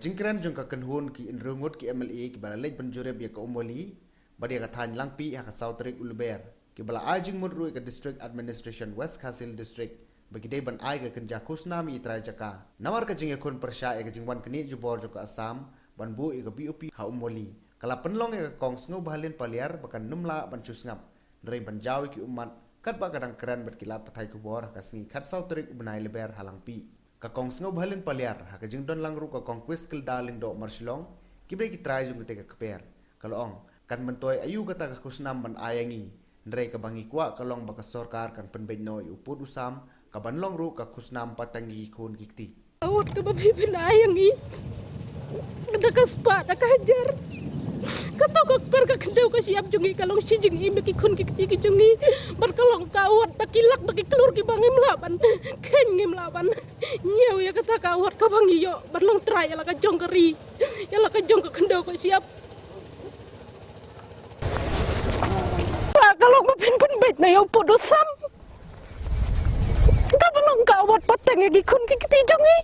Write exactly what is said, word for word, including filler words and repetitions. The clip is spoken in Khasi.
jingkren jong ka kynhun ki hynriew ngut ki M L A kiba la leit ban jurip ïa ka Umoli bad ïa ka thaiñ Langpih ha ka saw tarik u Lber, kiba la ai jingmut ruh ïa ka District Administration West Khasi Hills District ba ki dei ban ai ka kynja khusnam ïa i trai jaka. Namar ka jingïakhun pyrshah ïa ka jingwan knieh jubor jong ka Assam ban buh ïa ka B O P ha Umoli, ka la pynlong ïa ka Kong Sngewbhaleen Paliar ba kan nym lah ban shu sngap, hynrei ban jaw ïa ki ummat, katba ka dang kren bad ki lad pathai khubor ha ka sngi khatsaw tarik u bnai Lber ha Langpih. Ka Kong Sngewbhaleen Paliar, ha ka jingdon lang ruh ka Kong Kwiskilda Lyngdoh Marshillong, kiba dei ki trai jong katei ka kper, ka la ong, kan myntoi aïu kata ka khusnam ban ai ïa ngi, hynrei kaba ngi kwah ka long ba ka sorkar kan pynbeit noh ïa u pud u sam, kaban long ruh ka khusnam pateng ïa ki khun ki kti. Ka wot kaba phi phin ai ïa ngi da ka spah da ka hajar, kato ka kper ka khyndew ka shyiap jong ngi, ka long shi jingim ïa ki khun ki kti ki jong ngi. Bad ka long ka wot da ki lak da ki klur kiba ngim lah ban kheiñ, ngim lah ban ñiew ïa kata ka wot kaba ngi ïoh ban long trai ïa la ka jong ka ri, ïa la ka jong ka khyndew ka shyiap. Ka long ba phin pynbeit noh ïa u pud u sam, kaba long ka wot pateng ïa ki khun ki kti jong ngi.